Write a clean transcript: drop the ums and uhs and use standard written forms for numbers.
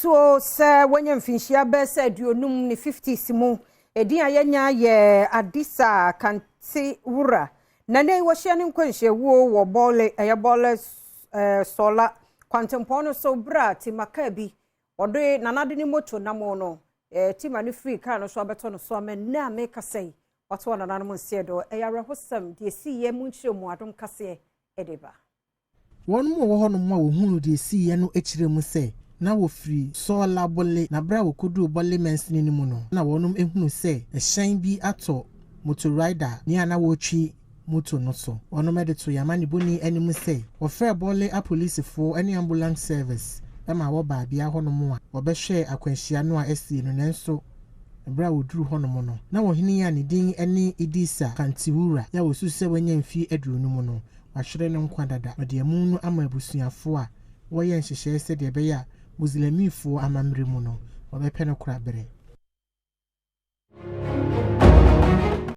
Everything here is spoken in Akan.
Wɔsusuo sɛ wanya mfinhyia bɛyɛ sɛ 50 ne 50s mu. Edin a yɛnya yɛ Adisa Kantewura. Na ne wɔhyia ne nkwanhyiawuo wɔ Bole, ɛyɛ Bole Sawla kwantempɔn no so berɛ a tipper kaa bi ɔde nanade ne moto nam no, tipper no firi kaa no so abɛtɔ no so ama nnɛ a meka yi wɔto wɔ nananom nseɛ do. Ɛyɛ awerɛhosɛm deɛ ɛsi yɛ mu nkyerɛ mu adom kaseɛ ɛde ba. Wɔn mu a wɔwɔ hɔnom a wɔhunu deɛ esiiɛ no kyerɛ mu sɛ na wɔfiri Sawla Bole, na berɛ a wɔkɔduruu Bole mansini no mu no, na wɔnom ehunu sɛ ɛhyɛn bi atɔ motor rider nea na wɔretwi moto no so. Wɔnom de to yama ne boni anim sɛ wɔfrɛ Bole apolisifoɔ ne ambulance service ma wɔbaa bea hɔnom a wɔbɛhwɛ akwanhyia no a asie no. Nanso berɛ a wɔduru hɔnom no, na wɔhene yi a ne din ne Idisa Kantiwura yɛ a wɔsusu sɛ wanya mfie 50 no, wahwere ne nkwa dada. Wɔde amu no ama abusuafoɔ a wɔyɛ nhyehyɛeɛ sɛdeɛ ɛbɛyɛ a Muslimifoɔ amammerɛ mu no wɔbɛpɛ no koraberɛ.